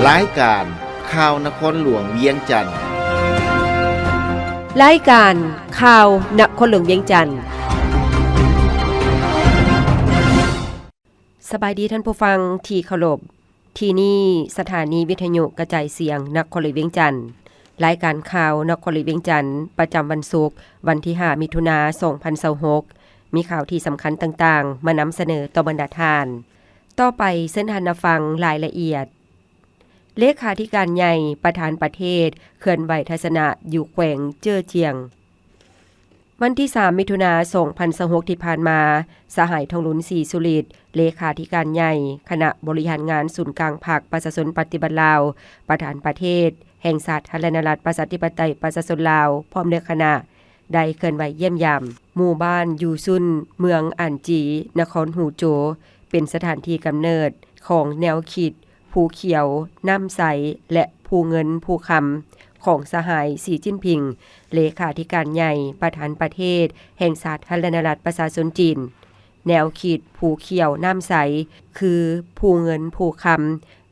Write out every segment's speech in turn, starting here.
ລາຍການຂ່າວນະຄອນຫຼວງວຽງຈັນ. ລາຍການຂ່າວນະຄອນຫຼວງວຽງຈັນ. ສະບາຍດີທ່ານຜູ້ຟັງທີ່ເຄົາລົບ. ທີ່ນີ້ສະຖານີວິທະຍຸກະຈາຍສຽງນະຄອນຫຼວງວຽງຈັນ. ລາຍການຂ່າວນະຄອນຫຼວງວຽງຈັນ ປະຈຳວັນສຸກ ວັນທີຫ້າ ມິຖຸນາ ສອງພັນຊາວຫົກ ມີຂ່າວທີ່ສຳຄັນຕ່າງໆ ມານຳສະເໜີຕໍ່ບັນດາທ່ານ. ຕໍ່ໄປເຊີນທ່ານຮັບຟັງລາຍລະອຽດ. ເລຂາທິການໃຫຍ່ ປະທານປະເທດ ເຄື່ອນໄຫວທັດສະນະຢູ່ແຂວງເຈີຈຽງ. ວັນທີສາມ ມິຖຸນາ ສອງພັນຊາວຫົກ ທີ່ຜ່ານມາ, ສະຫາຍ ທອງລຸນ ສີສຸລິດ ເລຂາທິການໃຫຍ່ ຄະນະບໍລິຫານງານສູນກາງພັກປະຊາຊົນປະຕິວັດລາວ, ປະທານປະເທດແຫ່ງສາທາລະນະລັດ ປະຊາທິປະໄຕ ປະຊາຊົນລາວ ພ້ອມດ້ວຍຄະນະ ໄດ້ເຄື່ອນໄຫວຢ້ຽມຢາມ ໝູ່ບ້ານຢູຊຸນ ເມືອງອານຈີ ນະຄອນຫູໂຈ ເປັນສະຖານທີ່ກຳເນີດຂອງແນວຄິດ ພູຂຽວນ້ຳໃສ ແລະ ພູເງິນພູຄຳ ຂອງສະຫາຍ ສີຈິ້ນຜິງ ເລຂາທິການໃຫຍ່ ປະທານປະເທດແຫ່ງສາທາລະນະລັດປະຊາຊົນຈີນ. ແນວຄິດພູຂຽວນ້ຳໃສ ຄື ພູເງິນພູຄຳ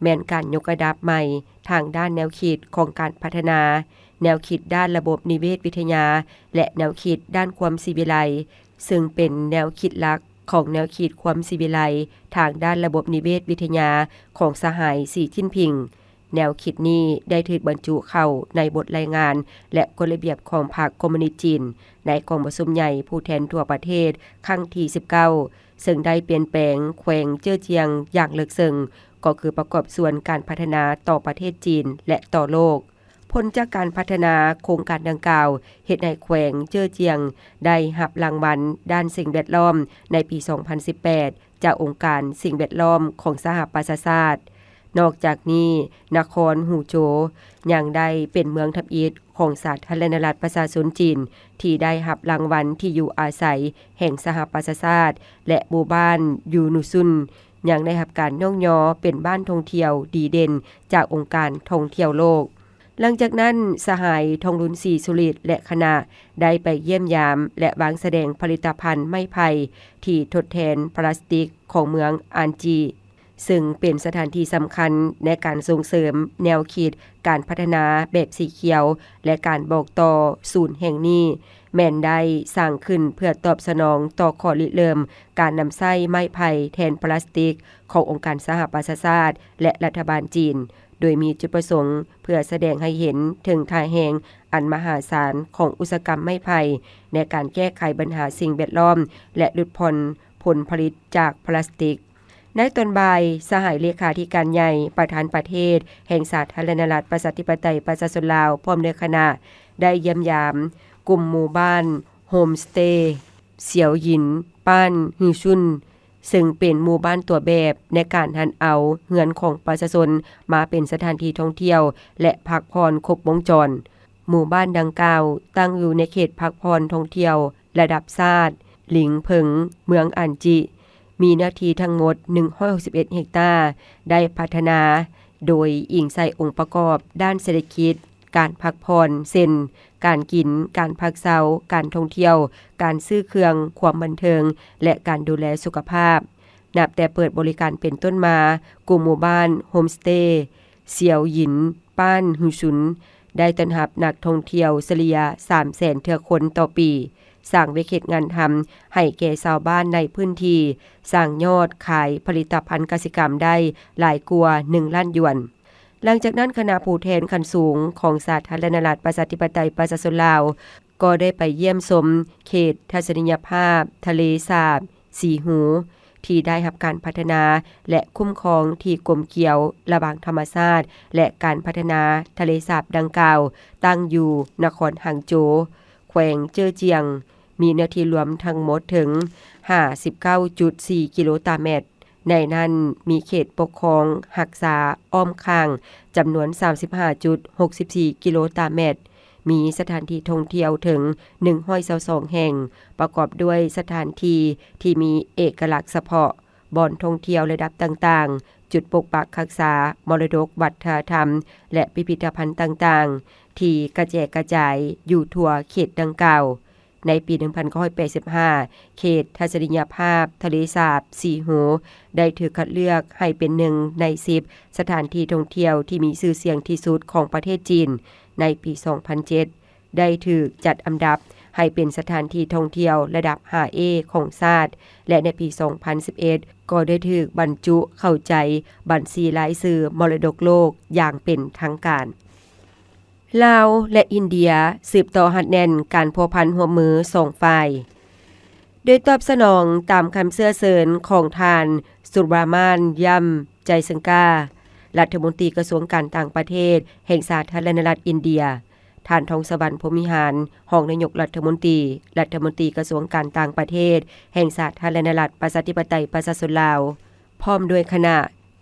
ແມ່ນການຍົກລະດັບໃໝ່ທາງດ້ານແນວຄິດຂອງການພັດທະນາ, ແນວຄິດດ້ານລະບົບນິເວດວິທະຍາ ແລະ ແນວຄິດດ້ານຄວາມສີວິໄລ, ເຊິ່ງເປັນແນວຄິດຫຼັກຂອງແນວຄິດຄວາມສີວິໄລທາງດ້ານລະບົບນິເວດວິທະຍາຂອງສະຫາຍ ສີຈິ້ນຜິງ. ແນວຄິດນີ້ໄດ້ຖືກບັນຈຸເຂົ້າໃນບົດລາຍງານ ແລະ ກົດລະບຽບຂອງພັກຄອມມູນິດຈີນ ໃນກອງປະຊຸມໃຫຍ່ຜູ້ແທນທົ່ວປະເທດຄັ້ງທີສິບເກົ້າ ເຊິ່ງໄດ້ປ່ຽນແປງແຂວງເຈີຈຽງຢ່າງເລິກເຊິ່ງ, ກໍຄືປະກອບສ່ວນການພັດທະນາຕໍ່ປະເທດຈີນ ແລະ ຕໍ່ໂລກ. ຜົນຈາກການພັດທະນາໂຄງການດັ່ງກ່າວ ເຮັດໃຫ້ແຂວງເຈີຈຽງໄດ້ຮັບລາງວັນດ້ານສິ່ງແວດລ້ອມໃນປີສອງພັນສິບແປດ ຈາກອົງການສິ່ງແວດລ້ອມຂອງສະຫະປະຊາຊາດ. ນອກຈາກນີ້, ນະຄອນຫູໂຈຍັງໄດ້ເປັນເມືອງທຳອິດຂອງສາທາລະນະລັດປະຊາຊົນຈີນ ທີ່ໄດ້ຮັບລາງວັນທີ່ຢູ່ອາໄສແຫ່ງສະຫະປະຊາຊາດ ແລະ ໝູ່ບ້ານຢູນູຊຸນ ຍັງໄດ້ຮັບການຍ້ອງຍໍເປັນບ້ານທ່ອງທ່ຽວດີເດັ່ນຈາກອົງການທ່ອງທ່ຽວໂລກ. ຫຼັງຈາກນັ້ນ, ສະຫາຍ ທອງລຸນ ສີສຸລິດ ແລະ ຄະນະ ໄດ້ໄປຢ້ຽມຢາມ ແລະ ວາງສະແດງຜະລິດຕະພັນໄມ້ໄຜ່ທີ່ທົດແທນພລາສຕິກຂອງເມືອງອານຈີ, ເຊິ່ງເປັນສະຖານທີ່ສຳຄັນໃນການສົ່ງເສີມແນວຄິດການພັດທະນາແບບສີຂຽວ ແລະ ການບອກຕໍ່ສູນແຫ່ງນີ້ ແມ່ນໄດ້ສ້າງຂຶ້ນເພື່ອຕອບສະໜອງຕໍ່ຂໍ້ລິເລີ່ມການນຳໃຊ້ໄມ້ໄຜ່ແທນພລາສຕິກຂອງອົງການສະຫະປະຊາຊາດ ແລະ ລັດຖະບານຈີນ, ໂດຍມີຈຸດປະສົງເພື່ອສະແດງໃຫ້ເຫັນເຖິງທ່າແຮງອັນມະຫາສານຂອງອຸດສາຫະກຳໄມ້ໄຜ່ໃນການແກ້ໄຂບັນຫາສິ່ງແວດລ້ອມ ແລະ ຫຼຸດຜ່ອນຜົນຜະລິດຈາກພລາສຕິກ. ໃນຕອນບ່າຍ, ສະຫາຍເລຂາທິການໃຫຍ່ ປະທານປະເທດແຫ່ງສາທາລະນະລັດ ປະຊາທິປະໄຕ ປະຊາຊົນລາວ ພ້ອມດ້ວຍຄະນະ ໄດ້ຢ້ຽມຢາມກຸ່ມໝູ່ບ້ານໂຮມສະເຕ ສຽວຢິນ ບ້ານຮືຊຸນ, ເຊິ່ງເປັນໝູ່ບ້ານຕົວແບບໃນການຫັນເອົາເຮືອນຂອງປະຊາຊົນມາເປັນສະຖານທີ່ທ່ອງທ່ຽວ ແລະ ພັກຜ່ອນຄົບວົງຈອນ. ໝູ່ບ້ານດັ່ງກ່າວຕັ້ງຢູ່ໃນເຂດພັກຜ່ອນທ່ອງທ່ຽວລະດັບຊາດ ລິງເຜິງ ເມືອງອານຈິ, ມີເນື້ອທີ່ທັງໝົດໜຶ່ງຮ້ອຍຫົກສິບເອັດເຮັກຕາ, ໄດ້ພັດທະນາໂດຍອີງໃສ່ອົງປະກອບດ້ານເສດຖະກິດ, ການພັກຜ່ອນ ເຊັ່ນ ການກິນ, ການພັກເຊົາ, ການທ່ອງທ່ຽວ, ການຊື້ເຄື່ອງ, ຄວາມບັນເທີງ ແລະ ການດູແລສຸຂະພາບ. ນັບແຕ່ເປີດບໍລິການເປັນຕົ້ນມາ, ກຸ່ມໝູ່ບ້ານໂຮມສະເຕ ສຽວຢິນ ບ້ານຮືຊຸນ ໄດ້ຕ້ອນຮັບນັກທ່ອງທ່ຽວສະເລ່ຍສາມແສນເທື່ອຄົນຕໍ່ປີ, ສ້າງວຽກເຮັດງານທຳໃຫ້ແກ່ຊາວບ້ານໃນພື້ນທີ່, ສ້າງຍອດຂາຍຜະລິດຕະພັນກະສິກຳໄດ້ຫຼາຍກວ່າໜຶ່ງລ້ານຢວນ. ຫຼັງຈາກນັ້ນ, ຄະນະຜູ້ແທນຂັ້ນສູງຂອງສາທາລະນະລັດ ປະຊາທິປະໄຕ ປະຊາຊົນລາວ ກໍໄດ້ໄປຢ້ຽມຊົມເຂດທັດສະນີຍະພາບທະເລສາບສີຫູ ທີ່ໄດ້ຮັບການພັດທະນາ ແລະ ຄຸ້ມຄອງທີ່ກົມກຽວລະຫວ່າງທຳມະຊາດ ແລະ ການພັດທະນາ. ທະເລສາບດັ່ງກ່າວຕັ້ງຢູ່ນະຄອນຫາງໂຈ, ແຂວງເຈີຈຽງ, ມີເນື້ອທີ່ລວມທັງໝົດເຖິງຫ້າສິບເກົ້າຈຸດສີ່ກິໂລຕາແມັດ. ໃນນັ້ນມີເຂດປົກຄອງຮັກສາອ້ອມຂ້າງຈຳນວນສາມສິບຫ້າຈຸດຫົກສິບສີ່ກິໂລຕາແມັດ, ມີສະຖານທີ່ທ່ອງທ່ຽວເຖິງໜຶ່ງຮ້ອຍຊາວສອງແຫ່ງ, ປະກອບດ້ວຍສະຖານທີ່ທີ່ມີເອກະລັກສະເພາະ, ບ່ອນທ່ອງທ່ຽວລະດັບຕ່າງໆ, ຈຸດປົກປັກຮັກສາມໍລະດົກວັດທະນະທຳ ແລະ ພິພິທະພັນຕ່າງໆ ທີ່ກະແຈກກະຈາຍຢູ່ທົ່ວເຂດດັ່ງກ່າວ. ໃນປີໜຶ່ງພັນເກົ້າຮ້ອຍແປດສິບຫ້າ ເຂດທັດສະນີຍະພາບທະເລສາບສີ່ຫູ ໄດ້ຖືກຄັດເລືອກໃຫ້ເປັນໜຶ່ງໃນສິບສະຖານທີ່ທ່ອງທ່ຽວທີ່ມີຊື່ສຽງທີ່ສຸດຂອງປະເທດຈີນ. ໃນປີສອງພັນເຈັດ ໄດ້ຖືກຈັດອັນດັບໃຫ້ເປັນສະຖານທີ່ທ່ອງທ່ຽວລະດັບຫ້າເອຂອງຊາດ ແລະ ໃນປີສອງພັນສິບເອັດ ກໍໄດ້ຖືກບັນຈຸເຂົ້າໃຈບັນຊີລາຍຊື່ມໍລະດົກໂລກຢ່າງເປັນທາງການ. ລາວ ແລະ ອິນເດຍ ສືບຕໍ່ຮັດແໜ້ນການພົວພັນຮ່ວມມືສອງຝ່າຍ. ໂດຍຕອບສະໜອງຕາມຄຳເຊື້ອເຊີນຂອງທ່ານ ສຸບຣາມານ ຢ້ຳ ໄຈເຊີງກາ ລັດຖະມົນຕີກະຊວງການຕ່າງປະເທດແຫ່ງສາທາລະນະລັດອິນເດຍ, ທ່ານ ທອງສະຫວັນ ພົມວິຫານ ຮອງນາຍົກລັດຖະມົນຕີ, ລັດຖະມົນຕີກະຊວງການຕ່າງປະເທດແຫ່ງສາທາລະນະລັດປະຊາທິປະໄຕປະຊາຊົນລາວ ພ້ອມດ້ວຍຄະນະ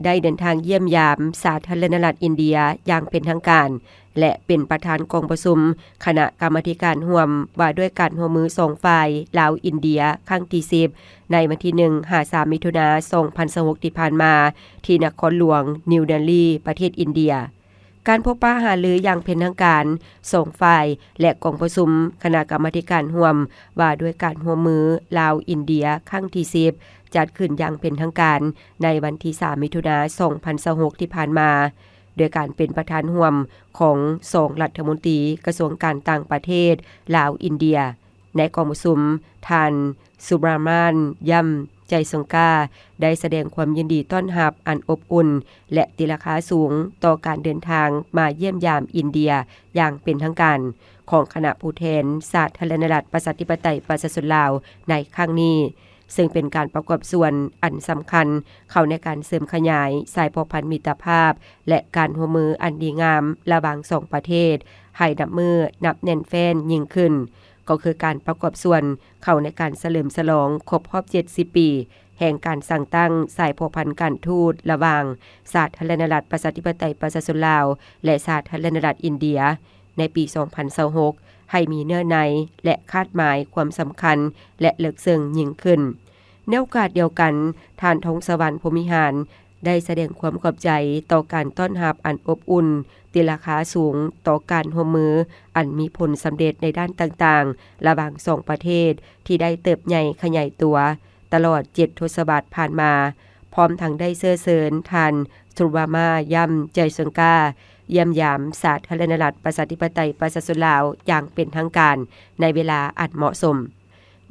ໄດ້ເດີນທາງຢ້ຽມຢາມສາທາລະນະລັດອິນເດຍຢ່າງເປັນທາງການ ແລະ ເປັນປະທານກອງປະຊຸມຄະນະກຳມາທິການຮ່ວມວ່າດ້ວຍການຮ່ວມມືສອງຝ່າຍລາວ-ອິນເດຍ ຄັ້ງທີສິບ ໃນວັນທີໜຶ່ງຫາສາມ ມິຖຸນາ ສອງພັນຊາວຫົກ ທີ່ຜ່ານມາ ທີ່ນະຄອນຫຼວງນິວເດລີ ປະເທດອິນເດຍ. ການພົບປະຫາລືຢ່າງເປັນທາງການສອງຝ່າຍ ແລະ ກອງປະຊຸມຄະນະກຳມາທິການຮ່ວມວ່າດ້ວຍການຮ່ວມມືລາວ-ອິນເດຍ ຄັ້ງທີສິບ ຈັດຂຶ້ນຢ່າງເປັນທາງການໃນວັນທີສາມ ມິຖຸນາ ສອງພັນຊາວຫົກ ທີ່ຜ່ານມາ ໂດຍການເປັນປະທານຮ່ວມຂອງສອງລັດຖະມົນຕີກະຊວງການຕ່າງປະເທດລາວ-ອິນເດຍ. ໃນກອງປະຊຸມ, ທ່ານ ສຸບຣາມານ ຢ້ຳ ໄຈເຊີງກາ ໄດ້ສະແດງຄວາມຍິນດີຕ້ອນຮັບອັນອົບອຸ່ນ ແລະ ຕີລາຄາສູງຕໍ່ການເດີນທາງມາຢ້ຽມຢາມອິນເດຍຢ່າງເປັນທາງການຂອງຄະນະຜູ້ແທນສາທາລະນະລັດປະຊາທິປະໄຕປະຊາຊົນລາວໃນຄັ້ງນີ້, ເຊິ່ງເປັນການປະກອບສ່ວນອັນສຳຄັນເຂົ້າໃນການເສີມຂະຫຍາຍສາຍພົວພັນມິດຕະພາບ ແລະ ການຮ່ວມມືອັນດີງາມລະຫວ່າງສອງປະເທດ ໃຫ້ນັບມື້ນັບແໜ້ນແຟ້ນຍິ່ງຂຶ້ນ. ກໍຄືການປະກອບສ່ວນເຂົ້າໃນການສະເຫຼີມສະຫຼອງຄົບຮອບເຈັດສິບປີ ແຫ່ງການສ້າງຕັ້ງສາຍພົວພັນການທູດລະຫວ່າງສາທາລະນະລັດປະຊາທິປະໄຕປະຊາຊົນລາວ ແລະ ສາທາລະນະລັດອິນເດຍ ໃນປີສອງພັນຊາວຫົກ ໃຫ້ມີເນື້ອໃນ ແລະ ຄາດໝາຍຄວາມສຳຄັນ ແລະ ເລິກເຊິ່ງຍິ່ງຂຶ້ນ. ໃນໂອກາດດຽວກັນ, ທ່ານ ທອງສະຫວັນ ພົມວິຫານ ໄດ້ສະແດງຄວາມຂອບໃຈຕໍ່ການຕ້ອນຮັບອັນອົບອຸ່ນ, ຕີລາຄາສູງຕໍ່ການຮ່ວມມືອັນມີຜົນສຳເລັດໃນດ້ານຕ່າງໆ ລະຫວ່າງສອງປະເທດທີ່ໄດ້ເຕີບໃຫຍ່ຂະຫຍາຍຕົວຕະຫຼອດເຈັດທົດສະວັດຜ່ານມາ, ພ້ອມທັງໄດ້ເຊື້ອເຊີນທ່ານ ສຸບຣາມານ ຢ້ຳ ໄຈເຊີງກາ ຢ້ຽມຢາມສາທາລະນະລັດປະຊາທິປະໄຕປະຊາຊົນລາວຢ່າງເປັນທາງການໃນເວລາອັນເໝາະສົມ.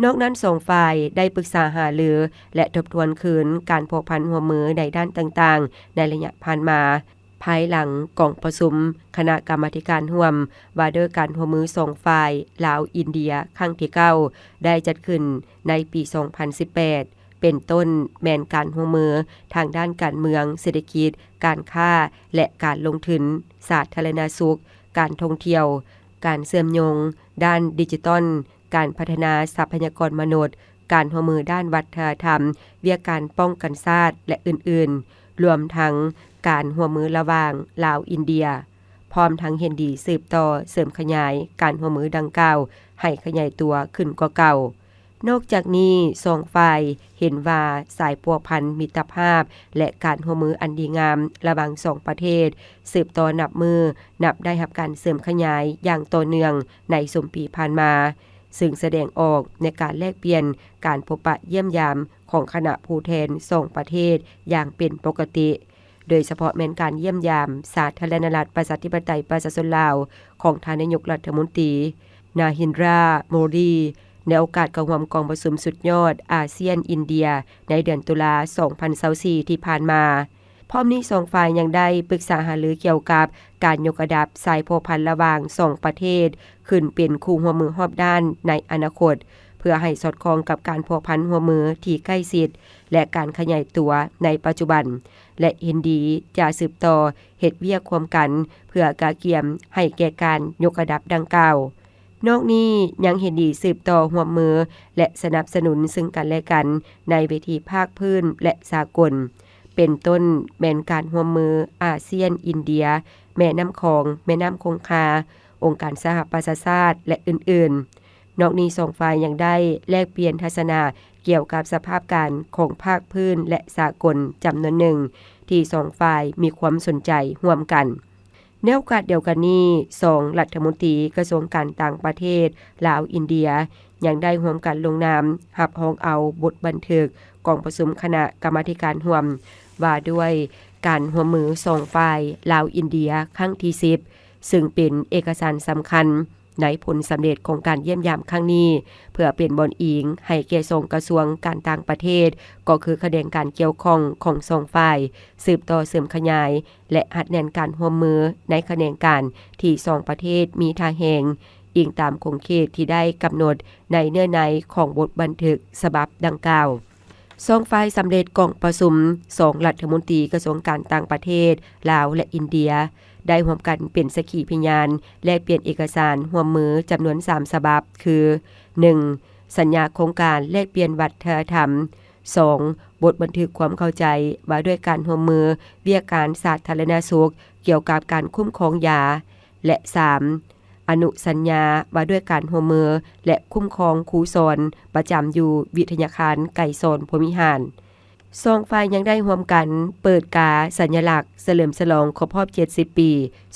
ນອກນັ້ນ, ສອງຝ່າຍໄດ້ປຶກສາຫາລື ແລະ ທົບທວນຄືນການພົວພັນຮ່ວມມືໃນດ້ານຕ່າງໆ ໃນໄລຍະຜ່ານມາ, ພາຍຫຼັງກອງປະຊຸມຄະນະກຳມາທິການຮ່ວມວ່າດ້ວຍການຮ່ວມມືສອງຝ່າຍລາວ-ອິນເດຍ ຄັ້ງທີເກົ້າ ໄດ້ຈັດຂຶ້ນໃນປີສອງພັນສິບແປດ ເປັນຕົ້ນແມ່ນການຮ່ວມມືທາງດ້ານການເມືອງ, ເສດຖະກິດ, ການຄ້າ ແລະ ການລົງທຶນ, ສາທາລະນະສຸກ, ການທ່ອງທ່ຽວ, ການເຊື່ອມໂຍງດ້ານດິຈິຕອນ, ການພັດທະນາຊັບພະຍາກອນມະນຸດ, ການຮ່ວມມືດ້ານວັດທະນະທຳ, ວຽກການປ້ອງກັນຊາດ ແລະ ອື່ນໆ, ລວມທັງການຮ່ວມມືລະຫວ່າງລາວ-ອິນເດຍ, ພ້ອມທັງເຫັນດີສືບຕໍ່ເສີມຂະຫຍາຍການຮ່ວມມືດັ່ງກ່າວໃຫ້ຂະຫຍາຍຕົວຂຶ້ນກວ່າເກົ່າ. ນອກຈາກນີ້, ສອງຝ່າຍເຫັນວ່າສາຍພົວພັນມິດຕະພາບ ແລະ ການຮ່ວມມືອັນດີງາມລະຫວ່າງສອງປະເທດ ສືບຕໍ່ນັບມື້ນັບໄດ້ຮັບການເສີມຂະຫຍາຍຢ່າງຕໍ່ເນື່ອງໃນຊຸມປີຜ່ານມາ, ເຊິ່ງສະແດງອອກໃນການແລກປ່ຽນການພົບປະຢ້ຽມຢາມຂອງຄະນະຜູ້ແທນສອງປະເທດຢ່າງເປັນປົກກະຕິ, ໂດຍສະເພາະແມ່ນການຢ້ຽມຢາມສາທາລະນະລັດປະຊາທິປະໄຕປະຊາຊົນລາວຂອງທ່ານນາຍົກລັດຖະມົນຕີ ນາຮິນດຣາ ໂມດີ ໃນໂອກາດເຂົ້າຮ່ວມກອງປະຊຸມສຸດຍອດອາຊຽນ-ອິນເດຍ ໃນເດືອນຕຸລາ ສອງພັນຊາວສີ່ ທີ່ຜ່ານມາ. ພ້ອມນີ້, ສອງຝ່າຍຍັງໄດ້ປຶກສາຫາລືກ່ຽວກັບການຍົກລະດັບສາຍພົວພັນລະຫວ່າງສອງປະເທດຂຶ້ນເປັນຄູ່ຮ່ວມມືຮອບດ້ານໃນອະນາຄົດ, ເພື່ອໃຫ້ສອດຄ່ອງກັບການພົວພັນຮ່ວມມືທີ່ໃກ້ຊິດ ແລະ ການຂະຫຍາຍຕົວໃນປັດຈຸບັນ ແລະ ເຫັນດີຈະສືບຕໍ່ເຮັດວຽກຮ່ວມກັນເພື່ອກະກຽມໃຫ້ແກ່ການຍົກລະດັບດັ່ງກ່າວ. ນອກນີ້ຍັງເຫັນດີສືບຕໍ່ຮ່ວມມື ແລະ ສະໜັບສະໜູນເຊິ່ງກັນແລະກັນໃນເວທີພາກພື້ນ ແລະ ສາກົນ, ເປັນຕົ້ນແມ່ນການຮ່ວມມືອາຊຽນ-ອິນເດຍ, ແມ່ນ້ຳຂອງ, ແມ່ນ້ຳຄົງຄາ, ອົງການສະຫະປະຊາຊາດ ແລະ ອື່ນໆ. ນອກນີ້ສອງຝ່າຍຍັງໄດ້ແລກປ່ຽນທັດສະນະກ່ຽວກັບສະພາບການຂອງພາກພື້ນ ແລະ ສາກົນຈຳນວນໜຶ່ງ ທີ່ສອງຝ່າຍມີຄວາມສົນໃຈຮ່ວມກັນ. ໃນໂອກາດດຽວກັນນີ້, ສອງລັດຖະມົນຕີກະຊວງການຕ່າງປະເທດລາວ-ອິນເດຍ ຍັງໄດ້ຮ່ວມກັນລົງນາມຮັບຮອງເອົາບົດບັນທຶກກອງປະຊຸມຄະນະກຳມາທິການຮ່ວມ ວ່າດ້ວຍການຮ່ວມມືສອງຝ່າຍ ລາວ-ອິນເດຍ ຄັ້ງທີສິບ ຊຶ່ງເປັນເອກະສານສຳຄັນໃນຜົນສຳເລັດຂອງການຢ້ຽມຢາມຄັ້ງນີ້ ເພື່ອເປັນບ່ອນອີງໃຫ້ແກ່ສອງກະຊວງການຕ່າງປະເທດ ກໍຄືຂະແໜງການກ່ຽວຂ້ອງຂອງສອງຝ່າຍ ສືບຕໍ່ເສີມຂະຫຍາຍ ແລະ ຮັດແໜ້ນການຮ່ວມມືໃນຂະແໜງການທີ່ສອງປະເທດມີທ່າແຮງ ອີງຕາມຂົງເຂດທີ່ໄດ້ກຳນົດໃນເນື້ອໃນຂອງບົດບັນທຶກສະບັບດັ່ງກ່າວ. ສອງຝ່າຍສຳເລັດກອງປະຊຸມ ສອງລັດຖະມົນຕີກະຊວງການຕ່າງປະເທດລາວ ແລະ ອິນເດຍ ໄດ້ຮ່ວມກັນເປັນສັກຂີພະຍານ ແລກປ່ຽນເອກະສານຮ່ວມມືຈຳນວນສາມສະບັບ ຄື ໜຶ່ງ ສັນຍາໂຄງການແລກປ່ຽນວັດທະນະທຳ, ສອງ ບົດບັນທຶກຄວາມເຂົ້າໃຈວ່າດ້ວຍການຮ່ວມມືວຽກການສາທາລະນະສຸກກ່ຽວກັບການຄຸ້ມຄອງຢາ ແລະ ສາມ ອະນຸສັນຍາວ່າດ້ວຍການຮ່ວມມື ແລະ ຄຸ້ມຄອງຄູສອນປະຈຳຢູ່ວິທະຍາຄານໄກສອນພົມວິຫານ. ສອງຝ່າຍຍັງໄດ້ຮ່ວມກັນເປີດກາສັນຍະລັກສະເຫຼີມສະຫຼອງຄົບຮອບເຈັດສິບປີ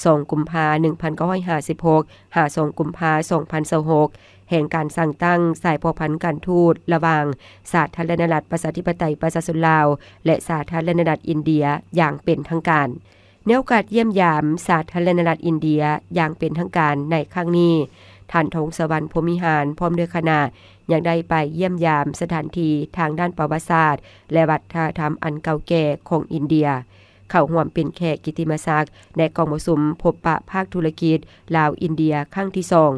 ສອງ ກຸມພາ ໜຶ່ງພັນເກົ້າຮ້ອຍຫ້າສິບຫົກ ຫາ ສອງ ກຸມພາ ສອງພັນຊາວຫົກ ແຫ່ງການສ້າງຕັ້ງສາຍພົວພັນການທູດລະຫວ່າງສາທາລະນະລັດປະຊາທິປະໄຕປະຊາຊົນລາວ ແລະ ສາທາລະນະລັດອິນເດຍຢ່າງເປັນທາງການ. ໃນໂອກາດຢ້ຽມຢາມສາທາລະນະລັດອິນເດຍຢ່າງເປັນທາງການໃນຄັ້ງນີ້, ທ່ານ ທອງສະຫວັນ ພົມວິຫານ ພ້ອມດ້ວຍຄະນະ ຍັງໄດ້ໄປຢ້ຽມຢາມສະຖານທີ່ທາງດ້ານປະຫວັດສາດ ແລະ ວັດທະນະທຳອັນເກົ່າແກ່ຂອງອິນເດຍ, ເຂົ້າຮ່ວມເປັນແຂກກິດຕິມະສັກໃນກອງປະຊຸມພົບປະພາກທຸລະກິດລາວ-ອິນເດຍຄັ້ງທີສອງ,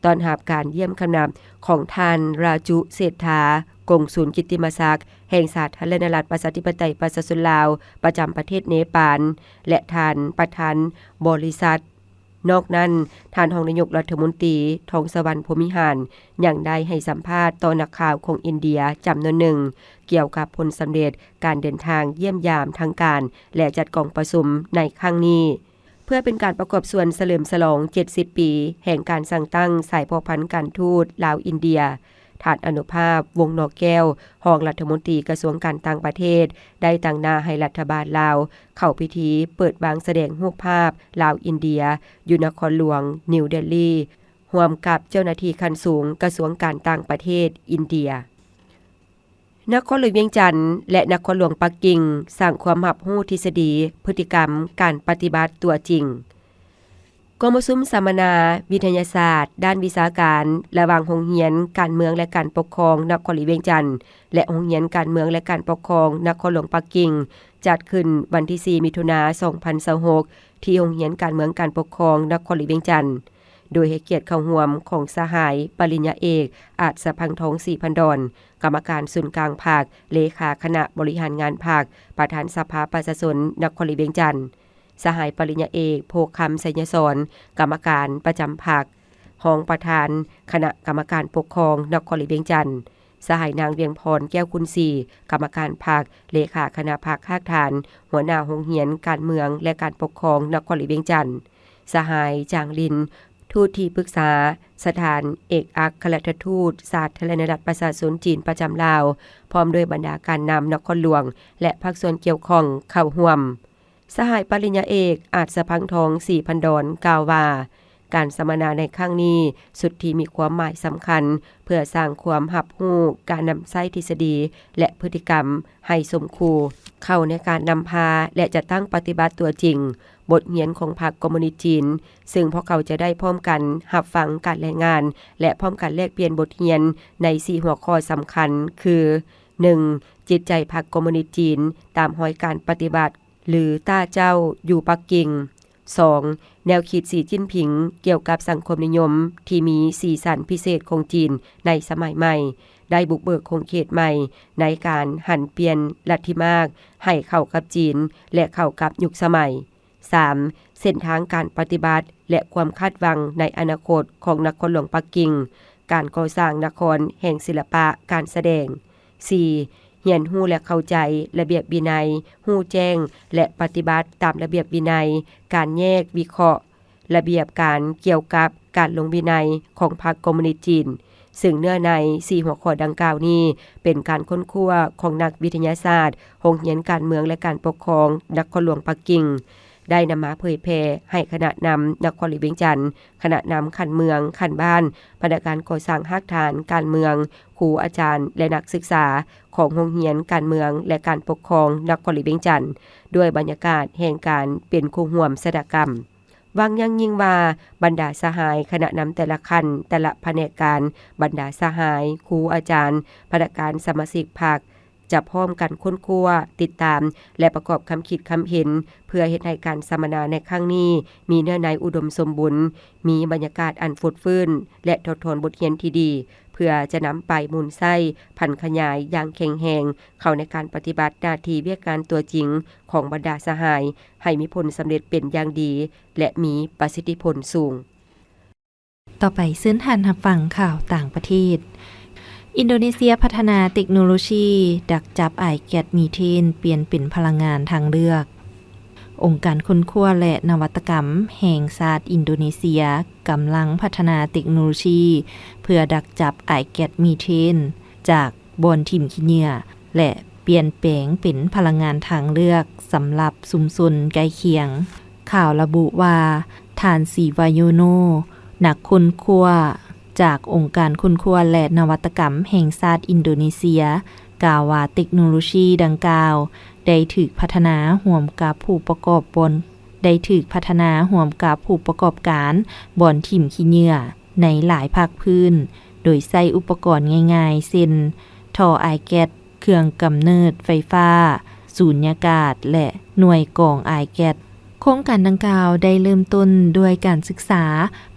ຕ້ອນຮັບການຢ້ຽມຄະນະຂອງທ່ານ ຣາຈຸ ເສດຖາ ກົງສູນກິດຕິມະສັກແຫ່ງສາທາລະນະລັດປະຊາທິປະໄຕປະຊາຊົນລາວປະຈຳປະເທດເນປານ ແລະ ທ່ານປະທານບໍລິສັດ. ນອກນັ້ນ, ທ່ານຮອງນາຍົກລັດຖະມົນຕີ ທອງສະຫວັນ ພົມວິຫານ ຍັງໄດ້ໃຫ້ສຳພາດຕໍ່ນັກຂ່າວຂອງອິນເດຍຈຳນວນໜຶ່ງ ກ່ຽວກັບຜົນສຳເລັດການເດີນທາງຢ້ຽມຢາມທາງການ ແລະ ຈັດກອງປະຊຸມໃນຄັ້ງນີ້. ເພື່ອເປັນການປະກອບສ່ວນສະເຫຼີມສະຫຼອງເຈັດສິບປີແຫ່ງການສ້າງຕັ້ງສາຍພົວພັນການທູດລາວ-ອິນເດຍ, ທ່ານ ອະນຸພາບ ວົງນອກແກ້ວ ຮອງລັດຖະມົນຕີກະຊວງການຕ່າງປະເທດ ໄດ້ຕາງໜ້າໃຫ້ລັດຖະບານລາວເຂົ້າພິທີເປີດວາງສະແດງຮູບພາບລາວ-ອິນເດຍ ຢູ່ນະຄອນຫຼວງນິວເດລີ ຮ່ວມກັບເຈົ້າໜ້າທີ່ຂັ້ນສູງກະຊວງການຕ່າງປະເທດອິນເດຍ. ນະຄອນຫຼວງວຽງຈັນ ແລະ ນະຄອນຫຼວງປັກກິ່ງ ສ້າງຄວາມຮັບຮູ້ທິດສະດີ, ພຶດຕິກຳ, ການປະຕິບັດຕົວຈິງ. ກອງປະຊຸມສຳມະນາວິທະຍາສາດດ້ານວິຊາການ ລະຫວ່າງໂຮງຮຽນການເມືອງ ແລະ ການປົກຄອງນະຄອນຫຼວງວຽງຈັນ ແລະ ໂຮງຮຽນການເມືອງ ແລະ ການປົກຄອງນະຄອນຫຼວງປັກກິ່ງ ຈັດຂຶ້ນວັນທີສີ່ ມິຖຸນາ ສອງພັນຊາວຫົກ ທີ່ໂຮງຮຽນການເມືອງ ການປົກຄອງນະຄອນຫຼວງວຽງຈັນ. ໂດຍໃຫ້ກຽດເຂົ້າຮ່ວມຂອງສະຫາຍປະລິນຍາເອກ ອາດສະພັງທອງ ສີພັນດອນ, ກຳມະການສູນກາງພັກ, ເລຂາຄະນະບໍລິຫານງານພັກ, ປະທານສະພາປະຊາຊົນນະຄອນຫຼວງວຽງຈັນ, ສະຫາຍປະລິນຍາເອກ ໂພຄຳ ໄຊຍະສອນ, ກຳມະການປະຈຳພັກ, ຮອງປະທານຄະນະກຳມະການປົກຄອງນະຄອນຫຼວງວຽງຈັນ, ສະຫາຍນາງ ວຽງພອນ ແກ້ວຄຸນສີ, ກຳມະການພັກ, ເລຂາຄະນະພັກຮາກຖານ, ຫົວໜ້າໂຮງຮຽນການເມືອງ ແລະ ການປົກຄອງນະຄອນຫຼວງວຽງຈັນ, ສະຫາຍ ຈາງລິນ, ທູດທີ່ປຶກສາສະຖານເອກອັກຄະລັດຖະທູດສາທາລະນະລັດປະຊາຊົນຈີນປະຈຳລາວ, ພ້ອມດ້ວຍບັນດາການນຳນະຄອນຫຼວງ ແລະ ພາກສ່ວນກ່ຽວຂ້ອງເຂົ້າຮ່ວມ. ສະຫາຍປະລິນຍາເອກ ອາດສະພັງທອງ ສີພັນດອນ ກ່າວວ່າ, ການສຳມະນາໃນຄັ້ງນີ້ ສຸດທີ່ມີຄວາມໝາຍສຳຄັນ ເພື່ອສ້າງຄວາມຮັບຮູ້ການນຳໃຊ້ທິດສະດີ ແລະ ພຶດຕິກຳໃຫ້ສົມຄູ່ເຂົ້າໃນການນຳພາ ແລະ ຈັດຕັ້ງປະຕິບັດຕົວຈິງ ບົດຮຽນຂອງພັກຄອມມູນິດຈີນ, ເຊິ່ງພວກເຂົາຈະໄດ້ພ້ອມກັນຮັບຟັງການລາຍງານ ແລະ ພ້ອມກັນແລກປ່ຽນບົດຮຽນໃນສີ່ຫົວຂໍ້ສຳຄັນ ຄື ໜຶ່ງ ຈິດໃຈພັກຄອມມູນິດຈີນ ຕາມຮອຍການປະຕິວັດ ຫຼື ຕ້າເຈົ້າ ຢູ່ປັກກິ່ງ. ສອງ ແນວຄິດສີຈິ້ນຜິງກ່ຽວກັບສັງຄົມນິຍົມທີ່ມີສີສັນພິເສດຂອງຈີນໃນສະໄໝໃໝ່ ໄດ້ບຸກເບີກຂົງເຂດໃໝ່ໃນການຫັນປ່ຽນລັດທິມາກໃຫ້ເຂົ້າກັບຈີນ ແລະ ເຂົ້າກັບຍຸກສະໄໝ. ສາມ ເສັ້ນທາງການປະຕິບັດ ແລະ ຄວາມຄາດຫວັງໃນອະນາຄົດຂອງນະຄອນຫຼວງປັກກິ່ງ, ການກໍ່ສ້າງນະຄອນແຫ່ງສິລະປະການສະແດງ. ສີ່ ຮຽນຮູ້ ແລະ ເຂົ້າໃຈລະບຽບວິໄນ, ຮູ້ແຈ້ງ ແລະ ປະຕິບັດຕາມລະບຽບວິໄນ, ການແຍກວິເຄາະ ລະບຽບການກ່ຽວກັບການລົງວິໄນຂອງພັກຄອມມູນິດຈີນ, ເຊິ່ງເນື້ອໃນສີ່ຫົວຂໍ້ດັ່ງກ່າວນີ້ ເປັນການຄົ້ນຄວ້າຂອງນັກວິທະຍາສາດໂຮງຮຽນການເມືອງ ແລະ ການປົກຄອງນະຄອນຫຼວງປັກກິ່ງ, ໄດ້ນຳມາເຜີຍແຜ່ໃຫ້ຄະນະນຳນະຄອນຫຼວງວຽງຈັນ, ຄະນະນຳຂັ້ນເມືອງ, ຂັ້ນບ້ານ, ພະນັກງານກໍ່ສ້າງຮາກຖານການເມືອງ, ຄູອາຈານ ແລະ ນັກສຶກສາຂອງໂຮງຮຽນການເມືອງ ແລະ ການປົກຄອງນະຄອນຫຼວງວຽງຈັນ ດ້ວຍບັນຍາກາດແຫ່ງການເປັນຄູ່ຮ່ວມຊະຕາກຳ. ຫວັງຢ່າງຍິ່ງວ່າ ບັນດາສະຫາຍຄະນະນຳແຕ່ລະຂັ້ນ, ແຕ່ລະພະແນກການ, ບັນດາສະຫາຍ, ຄູອາຈານ, ພະນັກງານ, ສະມາຊິກພັກ ຈະພ້ອມກັນຄົ້ນຄວ້າ, ຕິດຕາມ ແລະ ປະກອບຄຳຄິດຄຳເຫັນ ເພື່ອເຮັດໃຫ້ການສຳມະນາໃນຄັ້ງນີ້ ມີເນື້ອໃນອຸດົມສົມບູນ, ມີບັນຍາກາດອັນຟົດຟື້ນ ແລະ ຖອດຖອນບົດຮຽນທີ່ດີ ເພື່ອຈະນຳໄປໝູນໃຊ້ຜັນຂະຫຍາຍຢ່າງແຂງແຮງ ເຂົ້າໃນການປະຕິບັດໜ້າທີ່ວຽກງານຕົວຈິງຂອງບັນດາສະຫາຍ ໃຫ້ມີຜົນສຳເລັດເປັນຢ່າງດີ ແລະ ມີປະສິດທິຜົນສູງ. ຕໍ່ໄປເຊີນທ່ານຮັບຟັງຂ່າວຕ່າງປະເທດ. ອິນໂດເນເຊຍພັດທະນາເຕັກໂນໂລຊີດັກຈັບອາຍແກັສມີເທນປ່ຽນເປັນພະລັງງານທາງເລືອກ. ອົງການຄົ້ນຄວ້າ ແລະ ນະວັດຕະກຳແຫ່ງຊາດອິນໂດເນເຊຍກຳລັງພັດທະນາເຕັກໂນໂລຊີເພື່ອດັກຈັບອາຍແກັສມີເທນຈາກ ບ່ອນຖິ້ມຂີ້ເຫຍື້ອ ແລະ ປ່ຽນແປງເປັນພະລັງງານທາງເລືອກສຳລັບຊຸມຊົນໃກ້ຄຽງ. ຂ່າວລະບຸວ່າ ທ່ານ ຊີວາໂຍໂນ ນັກຄົ້ນຄວ້າຈາກອົງການຄົ້ນຄວ້າ ແລະ ນະວັດຕະກຳແຫ່ງຊາດອິນໂດເນເຊຍ ກ່າວວ່າເຕັກໂນໂລຊີດັ່ງກ່າວໄດ້ຖືກພັດທະນາຮ່ວມກັບຜູ້ປະກອບບ່ອນ ໄດ້ຖືກພັດທະນາຮ່ວມກັບຜູ້ປະກອບການບ່ອນຖິ້ມຂີ້ເຫຍື້ອ ໃນຫຼາຍພາກພື້ນ ໂດຍໃຊ້ອຸປະກອນງ່າຍໆ ເຊັ່ນ ທໍ່ອາຍແກັສ, ເຄື່ອງກຳເນີດໄຟຟ້າ, ສູນຍາກາດ ແລະ ໜ່ວຍກອງອາຍແກັສ. ໂຄງການດັ່ງກ່າວໄດ້ເລີ່ມຕົ້ນດ້ວຍການສຶກສາ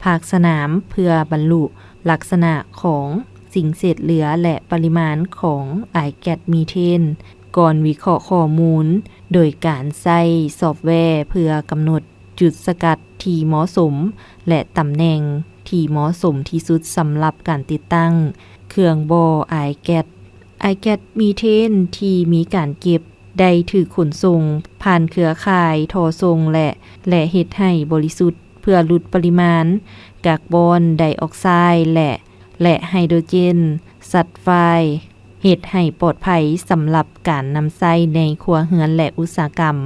ພາກສະໜາມ ເພື່ອບັນລຸລັກສະນະຂອງສິ່ງເສດເຫຼືອ ແລະ ປະລິມານຂອງອາຍແກັສມີເທນ ກ່ອນວິເຄາະຂໍ້ມູນ ໂດຍການໃຊ້ຊອບແວເພື່ອກຳນົດ ຈຸດສະກັດທີ່ເໝາະສົມ ແລະ ຕຳແໜ່ງທີ່ເໝາະສົມທີ່ສຸດສຳລັບການຕິດຕັ້ງເຄື່ອງບໍ່ອາຍແກັສ. ອາຍແກັສມີເທນທີ່ມີການເກັບໄດ້ຖືກຂົນສົ່ງຜ່ານເຄືອຂ່າຍທໍ່ສົ່ງ ແລະ ແລະ ເຮັດໃຫ້ບໍລິສຸດ ເພື່ອຫຼຸດປະລິມານກາກບອນໄດອອກໄຊ ແລະ ແລະ ໄຮໂດຣເຈນຊັນໄຟດ໌ ເຮັດໃຫ້ປອດໄພສຳລັບການນຳໃຊ້ໃນຄົວເຮືອນ ແລະ ອຸດສາຫະກຳ.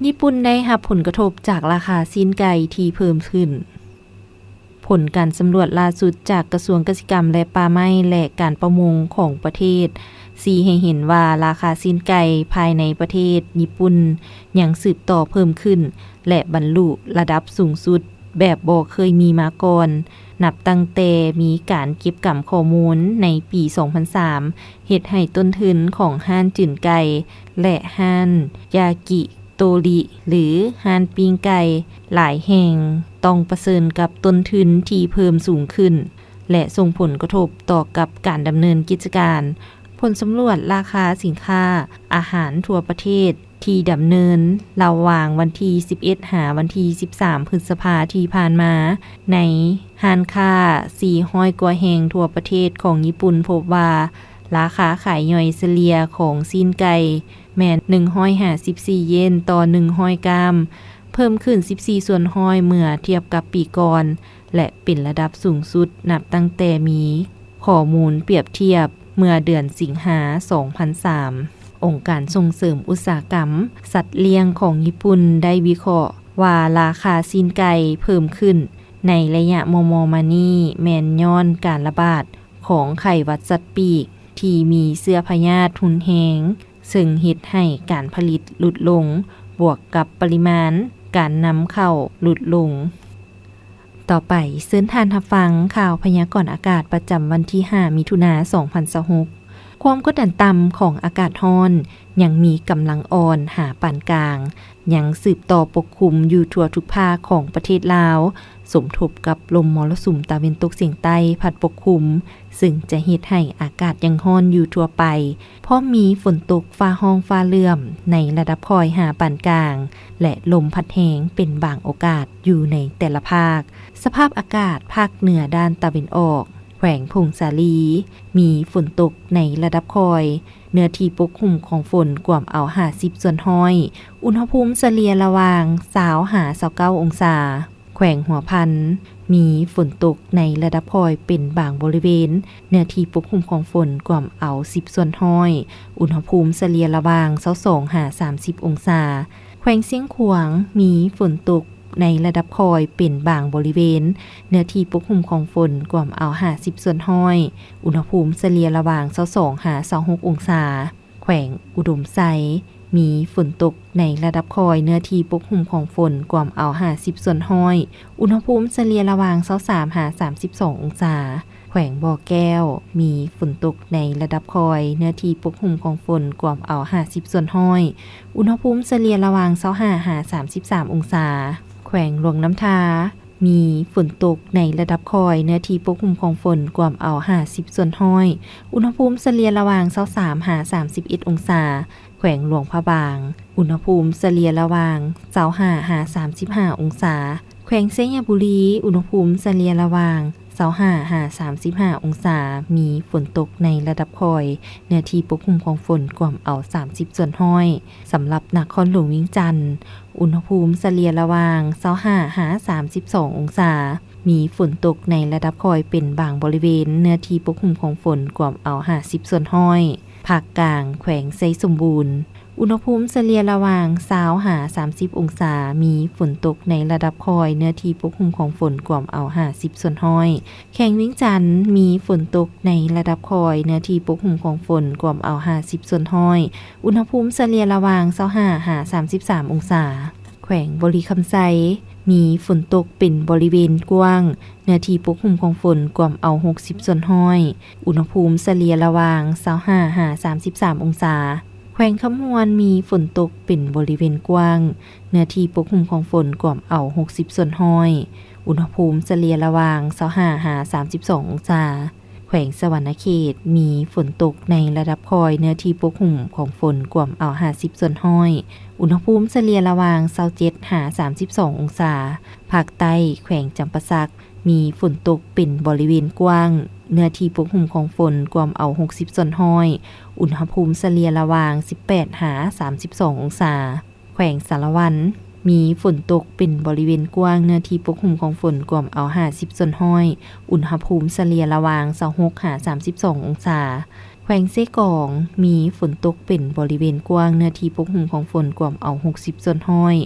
ຍີ່ປຸ່ນໄດ້ຮັບຜົນກະທົບຈາກລາຄາຊີ້ນໄກ່ທີ່ເພີ່ມຂຶ້ນ. ຜົນການສຳຫຼວດລ່າສຸດຈາກກະຊວງກະສິກຳ ແລະ ປ່າໄມ້ ແລະ ການປະມົງຂອງປະເທດ ຊີ້ໃຫ້ເຫັນວ່າລາຄາຊີ້ນໄກ່ພາຍໃນປະເທດຍີ່ປຸ່ນຍັງສືບຕໍ່ເພີ່ມຂຶ້ນ ແລະ ບັນລຸລະດັບສູງສຸດ ແບບບໍ່ເຄີຍມີມາກ່ອນ ນັບຕັ້ງແຕ່ມີການເກັບກຳຂໍ້ມູນໃນປີສອງພັນສາມ ເຮັດໃຫ້ຕົ້ນທຶນຂອງຮ້ານຈືນໄກ່ ແລະ ຮ້ານຢາກິໂຕຣິ ຫຼື ຮ້ານປີ້ງໄກ່ຫຼາຍແຫ່ງ ຕ້ອງປະເຊີນກັບຕົ້ນທຶນທີ່ເພີ່ມສູງຂຶ້ນ ແລະ ສົ່ງຜົນກະທົບຕໍ່ກັບການດຳເນີນກິດຈະການ. ຜົນສຳຫຼວດລາຄາສິນຄ້າອາຫານທົ່ວປະເທດ ທີ່ດຳເນີນລະຫວ່າງວັນທີສິບເອັດ ຫາວັນທີສິບສາມ ພຶດສະພາທີ່ຜ່ານມາ ໃນຮ້ານຄ້າສີ່ຮ້ອຍກວ່າແຫ່ງທົ່ວປະເທດຂອງຍີ່ປຸ່ນ ພົບວ່າລາຄາຂາຍຍ່ອຍສະເລ່ຍຂອງຊີ້ນໄກ່ແມ່ນໜຶ່ງຮ້ອຍຫ້າສິບສີ່ເຢນຕໍ່ໜຶ່ງຮ້ອຍກຣາມ, ເພີ່ມຂຶ້ນສິບສີ່ສ່ວນຮ້ອຍເມື່ອທຽບກັບປີກ່ອນ ແລະ ເປັນລະດັບສູງສຸດນັບຕັ້ງແຕ່ມີຂໍ້ມູນປຽບທຽບເມື່ອເດືອນສິງຫາ ສອງພັນສາມ. ອົງການສົ່ງເສີມອຸດສາຫະກຳສັດລ້ຽງຂອງຍີ່ປຸ່ນໄດ້ວິເຄາະວ່າ ລາຄາຊີ້ນໄກ່ເພີ່ມຂຶ້ນໃນໄລຍະມໍ່ໆມານີ້ ແມ່ນຍ້ອນການລະບາດຂອງໄຂ້ຫວັດສັດປີກທີ່ມີເຊື້ອພະຍາດຮຸນແຮງ ເຊິ່ງເຮັດໃຫ້ການຜະລິດຫຼຸດລົງ ບວກກັບປະລິມານການນຳເຂົ້າຫຼຸດລົງ. ຕໍ່ໄປເຊີນທ່ານຮັບຟັງຂ່າວພະຍາກອນອາກາດປະຈຳວັນທີຫ້າ ມິຖຸນາ ສອງພັນຊາວຫົກ. ຄວາມກົດດັນຕ່ຳຂອງອາກາດຮ້ອນຍັງມີກຳລັງອ່ອນຫາປານກາງ ຍັງສືບຕໍ່ປົກຄຸມຢູ່ທົ່ວທຸກພາກຂອງປະເທດລາວ, ສົມທົບກັບລົມມໍລະສຸມຕາເວັນຕົກສຽງໃຕ້ພັດປົກຄຸມ, ເຊິ່ງຈະເຮັດໃຫ້ອາກາດຍັງຮ້ອນຢູ່ທົ່ວໄປ, ພ້ອມມີຝົນຕົກຟ້າຮ້ອງຟ້າເຫຼື້ອມໃນລະດັບຄ່ອຍຫາປານກາງ ແລະ ລົມພັດແຮງເປັນບາງໂອກາດຢູ່ໃນແຕ່ລະພາກ. ສະພາບອາກາດພາກເໜືອດ້ານຕາເວັນອອກ, ແຂວງຜົ້ງສາລີ ມີຝົນຕົກໃນລະດັບຄ່ອຍ, ເນື້ອທີ່ປົກຄຸມຂອງຝົນກວມເອົາຫ້າສິບສ່ວນຮ້ອຍ, ອຸນຫະພູມສະເລ່ຍລະຫວ່າງຊາວຫາຊາວເກົ້າອົງສາ. ແຂວງຫົວພັນ ມີຝົນຕົກໃນລະດັບຄ່ອຍເປັນບາງບໍລິເວນ, ເນື້ອທີ່ປົກຄຸມຂອງຝົນກວມເອົາສິບສ່ວນຮ້ອຍ, ອຸນຫະພູມສະເລ່ຍລະຫວ່າງຊາວສອງຫາສາມສິບອົງສາ. ແຂ ວງຊຽງຂວາງ ມີຝົນຕົກໃນລະດັບຄ່ອຍເປັນບາງບໍລິເວນ, ເນື້ອທີ່ປົກຫຸ້ມຂອງຝົນກວມເອົາຫ້າສິບສ່ວນຮ້ອຍ, ອຸນຫະພູມສະເລ່ຍລະຫວ່າງຊາວສອງຫາຊາວຫົກອົງສາ. ແຂວງອຸດົມໄຊ ມີຝົນຕົກໃນລະດັບຄ່ອຍ, ເນື້ອທີ່ປົກຫຸ້ມຂອງຝົນກວມເອົາຫ້າສິບສ່ວນຮ້ອຍ, ອຸນຫະພູມສະເລ່ຍລະຫວ່າງຊາວສາມຫາສາມສິບສອງອົງສາ. ແຂວງບໍ່ແກ້ວ ມີຝົນຕົກໃນລະດັບຄ່ອຍ, ເນື້ອທີ່ປົກຫຸ້ມຂອງຝົນກວມເອົາຫ້າສິບສ່ວນຮ້ອຍ, ອຸນຫະພູມສະເລ່ຍລະຫວ່າງຊາວຫ້າຫາສາມສິບສາມອົງສາ. ແຂວງຫຼວງນ້ຳທາ ມີຝົນຕົກໃນລະດັບຄ່ອຍ, ເນື້ອທີ່ປົກຫຸ້ມຂອງຝົນກວມເອົາຫ້າສິບສ່ວນຮ້ອຍ, ອຸນຫະພູມສະເລ່ຍລະຫວ່າງຊາວສາມຫາສາມສິບເອັດອົງສາ. ແຂວງຫຼວງພະບາງ ອຸນຫະພູມສະເລ່ຍລະຫວ່າງຊາວຫ້າຫາສາມສິບຫ້າອົງສາ. ແຂວງໄຊຍະບູລີ ອຸນຫະພູມສະເລ່ຍລະຫວ່າງຊາວຫ້າຫາສາມສິບຫ້າອົງສາ, ມີຝົນຕົກໃນລະດັບຄ່ອຍ, ເນື້ອທີ່ປົກຫຸ້ມຂອງຝົນກວມເອົາສາມສິບສ່ວນຮ້ອຍ. ສຳລັບນະຄອນຫຼວງວຽງຈັນ ອຸນຫະພູມສະເລ່ຍລະຫວ່າງຊາວຫ້າຫາສາມສິບສອງອົງສາ, ມີຝົນຕົກໃນລະດັບຄ່ອຍເປັນບາງບໍລິເວນ, ເນື້ອທີ່ປົກຫຸ້ມຂອງຝົນກວມເອົາຫ້າສິບສ່ວນຮ້ອຍ. ພາກກາງ ແຂວງໄຊສົມບູນ ອຸນຫະພູມສະເລ່ຍລະຫວ່າງຊາວຫາສາມສິບອົງສາ, ມີຝົນຕົກໃນລະດັບຄ່ອຍ, ເນື້ອທີ່ປົກຫຸ້ມຂອງຝົນກວມເອົາຫ້າສິບສ່ວນຮ້ອຍ. ແຂວງວຽງຈັນ ມີຝົນຕົກໃນລະດັບຄ່ອຍ, ເນື້ອທີ່ປົກຫຸ້ມຂອງຝົນກວມເອົາຫ້າສິບສ່ວນຮ້ອຍ, ອຸນຫະພູມສະເລ່ຍລະຫວ່າງຊາວຫ້າຫາສາມສິບສາມອົງສາ. ແຂວງບໍລິຄຳໄຊ ມີຝົນຕົກເປັນບໍລິເວນກວ້າງ, ເນື້ອທີ່ປົກຫຸ້ມຂອງຝົນກວມເອົາຫົກສິບສ່ວນຮ້ອຍ, ອຸນຫະພູມສະເລ່ຍລະຫວ່າງຊາວຫ້າຫາສາມສິບສາມອົງສາ. ແຂວງຄຳມ່ວນ ມີຝົນຕົກເປັນບໍລິເວນກວ້າງ, ເນື້ອທີ່ປົກຫຸ້ມຂອງຝົນກວມເອົາຫົກສິບສ່ວນຮ້ອຍ, ອຸນຫະພູມສະເລ່ຍລະຫວ່າງຊາວຫ້າຫາສາມສິບສອງອົງສາ. ແຂວງສະຫວັນນະເຂດ ມີຝົນຕົກໃນລະດັບຄ່ອຍ, ເນື້ອທີ່ປົກຫຸ້ມຂອງຝົນກວມເອົາຫ້າສິບສ່ວນຮ້ອຍ, ອຸນຫະພູມສະເລ່ຍລະຫວ່າງຊາວເຈັດຫາສາມສິບສອງອົງສາ. ພາກໃຕ້ ແຂວງຈຳປາສັກ ມີຝົນຕົກເປັນບໍລິເວນກວ້າງ, ເນື້ອທີ່ປົກຫຸ້ມຂອງຝົນກວມເອົາຫົກສິບສ່ວນຮ້ອຍ, ອຸນຫະພູມສະເລ່ຍລະຫວ່າງສິບແປດຫາສາມສິບສອງອົງສາ. ແຂວງສາລະວັນ ມີຝົນຕົກເປັນບໍລິເວນກວ້າງ, ເນື້ອທີ່ປົກຫຸ້ມຂອງຝົນກວມເອົາຫ້າສິບສ່ວນຮ້ອຍ, ອຸນຫະພູມສະເລ່ຍລະຫວ່າງຊາວຫົກຫາສາມສິບສອງອົງສາ. ແຂວງເຊກອງ ມີຝົນຕົກເປັນບໍລິເວນກວ້າງ, ເນື້ອທີ່ປົກຫຸ້ມຂອງຝົນກວມເອົາຫົກສິບສ່ວນຮ້ອຍ,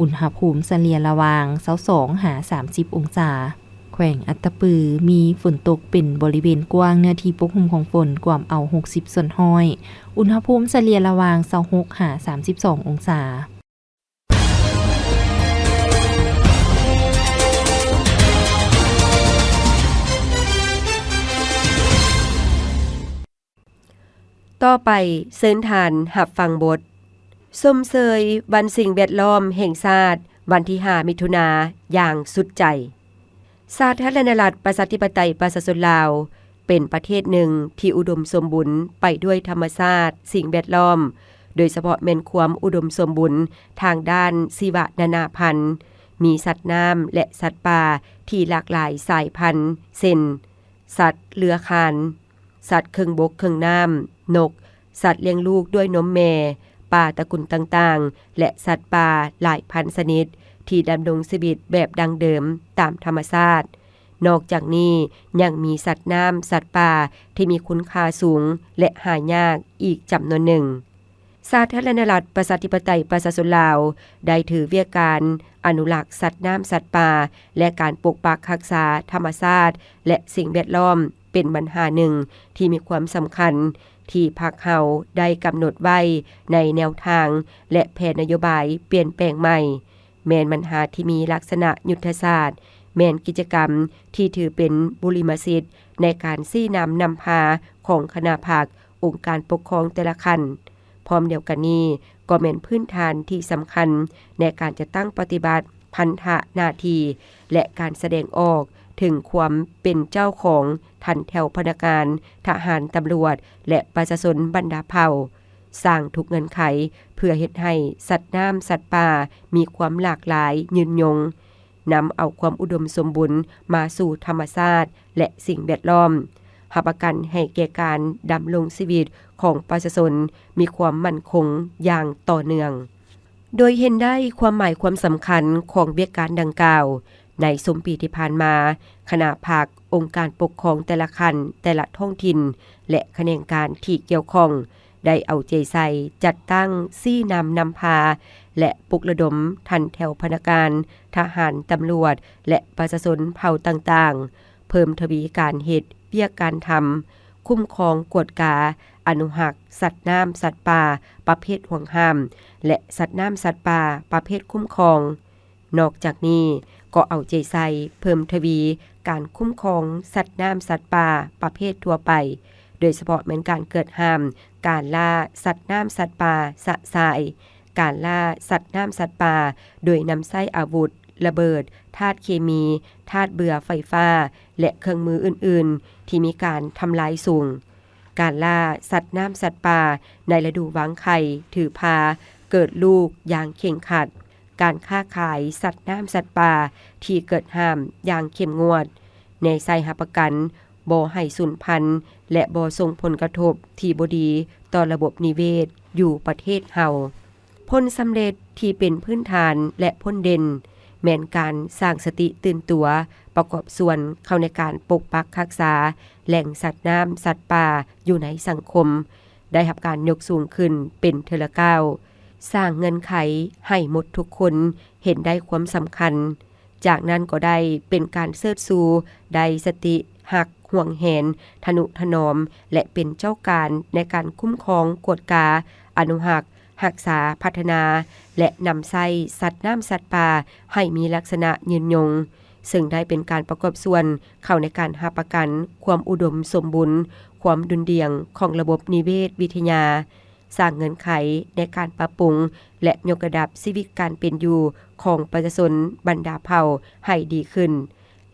ອຸນຫະພູມສະເລ່ຍລະຫວ່າງຊາວສອງຫາສາມສິບອົງສາ. ແຂວງອັດຕະປື ມີຝົນຕົກເປັນບໍລິເວນກວ້າງ, ເນື້ອທີ່ປົກຫຸ້ມຂອງຝົນກວມເອົາຫົກສິບສ່ວນຮ້ອຍ, ອຸນຫະພູມສະເລ່ຍລະຫວ່າງຊາວຫົກຫາສາມສິບສອງອົງສາ. ຕໍ່ໄປເຊີນທ່ານຮັບຟັງບົດ ຊົມເຊີຍວັນສິ່ງແວດລ້ອມແຫ່ງຊາດ ວັນທີຫ້າ ມິຖຸນາ ຢ່າງສຸດໃຈ. ສາທາລະນະລັດ ປະຊາທິປະໄຕ ປະຊາຊົນລາວ ເປັນປະເທດໜຶ່ງທີ່ອຸດົມສົມບູນໄປດ້ວຍທຳມະຊາດ, ສິ່ງແວດລ້ອມ, ໂດຍສະເພາະແມ່ນຄວາມອຸດົມສົມບູນທາງດ້ານຊີວະນານາພັນ, ມີສັດນ້ຳ ແລະ ສັດປ່າທີ່ຫຼາກຫຼາຍສາຍພັນ ເຊັ່ນ ສັດເລືອຄານ, ສັດເຄິ່ງບົກເຄິ່ງນ້ຳ, ນົກ, ສັດລ້ຽງລູກດ້ວຍນົມແມ່, ປາຕະກຸນຕ່າງໆ ແລະ ສັດປ່າຫຼາຍພັນຊະນິດ ທີ່ດຳລົງຊີວິດແບບດັ້ງເດີມຕາມທຳມະຊາດ. ນອກຈາກນີ້ຍັງມີສັດນ້ຳ, ສັດປ່າທີ່ມີຄຸນຄ່າສູງ ແລະ ຫາຍາກອີກຈຳນວນໜຶ່ງ. ສາທາລະນະລັດ ປະຊາທິປະໄຕ ປະຊາຊົນລາວ ໄດ້ຖືວຽກການອະນຸລັກສັດນ້ຳ, ສັດປ່າ ແລະ ການປົກປັກຮັກສາທຳມະຊາດ ແລະ ສິ່ງແວດລ້ອມ ເປັນບັນຫາໜຶ່ງທີ່ມີຄວາມສຳຄັນ ທີ່ພັກເຮົາໄດ້ກຳນົດໄວ້ໃນແນວທາງ ແລະ ແຜນນະໂຍບາຍປ່ຽນແປງໃໝ່, ແມ່ນບັນຫາທີ່ມີລັກສະນະຍຸດທະສາດ, ແມ່ນກິດຈະກຳທີ່ຖືເປັນບຸລິມະສິດໃນການຊີ້ນຳນຳພາຂອງຄະນະພັກ, ອົງການປົກຄອງແຕ່ລະຂັ້ນ. ພ້ອມດຽວກັນນີ້ ກໍແມ່ນພື້ນຖານທີ່ສຳຄັນໃນການຈັດຕັ້ງປະຕິບັດພັນທະໜ້າທີ່ ແລະ ການສະແດງອອກເຖິງຄວາມເປັນເຈົ້າຂອງທັນແຖວພະນັກງານ, ທະຫານ, ຕຳຫຼວດ ແລະ ປະຊາຊົນບັນດາເຜົ່າ, ສ້າງທຸກເງື່ອນໄຂເພື່ອເຮັດໃຫ້ສັດນ້ຳ, ສັດປ່າມີຄວາມຫຼາກຫຼາຍຍືນຍົງ, ນຳເອົາຄວາມອຸດົມສົມບູນມາສູ່ທຳມະຊາດ ແລະ ສິ່ງແວດລ້ອມ, ຮັບປະກັນໃຫ້ແກ່ການດຳລົງຊີວິດຂອງປະຊາຊົນມີຄວາມໝັ້ນຄົງຢ່າງຕໍ່ເນື່ອງ. ໂດຍເຫັນໄດ້ຄວາມໝາຍຄວາມສຳຄັນຂອງວຽກການດັ່ງກ່າວ, ໃນຊຸມປີທີ່ຜ່ານມາ, ຄະນະພັກ, ອົງການປົກຄອງແຕ່ລະຂັ້ນ, ແຕ່ລະທ້ອງຖິ່ນ ແລະ ຂະແໜງການທີ່ກ່ຽວຂ້ອງ ໄດ້ເອົາໃຈໃສ່ຈັດຕັ້ງຊີ້ນຳນຳພາ ແລະ ປຸກລະດົມທັນແຖວພະນັກງານ, ທະຫານ, ຕຳຫຼວດ ແລະ ປະຊາຊົນເຜົ່າຕ່າງໆ ເພີ່ມທະວີການເຮັດວຽກການທຳ ຄຸ້ມຄອງ, ກວດກາ, ອະນຸຮັກສັດນ້ຳສັດປ່າປະເພດຫວງຫ້າມ ແລະ ສັດນ້ຳສັດປ່າປະເພດຄຸ້ມຄອງ. ນອກຈາກນີ້ ກໍເອົາໃຈໃສ່ເພີ່ມທະວີການຄຸ້ມຄອງສັດນ້ຳສັດປ່າປະເພດທົ່ວໄປ, ໂດຍສະເພາະແມ່ນການກວດຫ້າມການລ່າສັດນ້ຳສັດປ່າຊະຊາຍ, ການລ່າສັດນ້ຳສັດປ່າໂດຍນຳໃຊ້ອາວຸດ, ລະເບີດ, ທາດເຄມີ, ທາດເບື່ອໄຟຟ້າ ແລະ ເຄື່ອງມືອື່ນໆ ທີ່ມີການທຳລາຍສູງ, ການລ່າສັດນ້ຳສັດປ່າໃນລະດູວາງໄຂ່, ຖືພາ, ເກີດລູກຢ່າງເຄັ່ງຄັດ, ການຄ້າຂາຍສັດນ້ຳສັດປ່າທີ່ເກີດຫ້າມຢ່າງເຂັ້ມງວດ, ແນໃສ່ຮັບປະກັນບໍ່ໃຫ້ສູນພັນ ແລະ ບໍ່ສົ່ງຜົນກະທົບທີ່ບໍ່ດີຕໍ່ລະບົບນິເວດຢູ່ປະເທດເຮົາ. ຜົນສຳເລັດທີ່ເປັນພື້ນຖານ ແລະ ຜົນເດັ່ນ ແມ່ນການສ້າງສະຕິຕື່ນຕົວ ປະກອບສ່ວນເຂົ້າໃນການປົກປັກຮັກສາແຫຼ່ງສັດນ້ຳສັດປ່າຢູ່ໃນສັງຄົມ ໄດ້ຮັບການຍົກສູງຂຶ້ນເປັນເທື່ອລະກ້າວ, ສ້າງເງື່ອນໄຂໃຫ້ໝົດທຸກຄົນເຫັນໄດ້ຄວາມສຳຄັນ. ຈາກນັ້ນກໍໄດ້ເປັນການເຊີດຊູ ໄດ້ສະຕິຮັກຫວງແຫນ ທະນຸຖະໜອມ ແລະ ເປັນເຈົ້າການໃນການຄຸ້ມຄອງ, ກວດກາ, ອະນຸຮັກ, ຮັກສາ, ພັດທະນາ ແລະ ນຳໃຊ້ສັດນ້ຳສັດປ່າໃຫ້ມີລັກສະນະຍືນຍົງ, ເຊິ່ງໄດ້ເປັນການປະກອບສ່ວນເຂົ້າໃນການຮັບປະກັນຄວາມອຸດົມສົມບູນ, ຄວາມດຸ່ນດ່ຽງຂອງລະບົບນິເວດວິທະຍາ, ສ້າງເງື່ອນໄຂໃນການປັບປຸງ ແລະ ຍົກລະດັບຊີວິດການເປັນຢູ່ຂອງປະຊາຊົນບັນດາເຜົ່າໃຫ້ດີຂຶ້ນ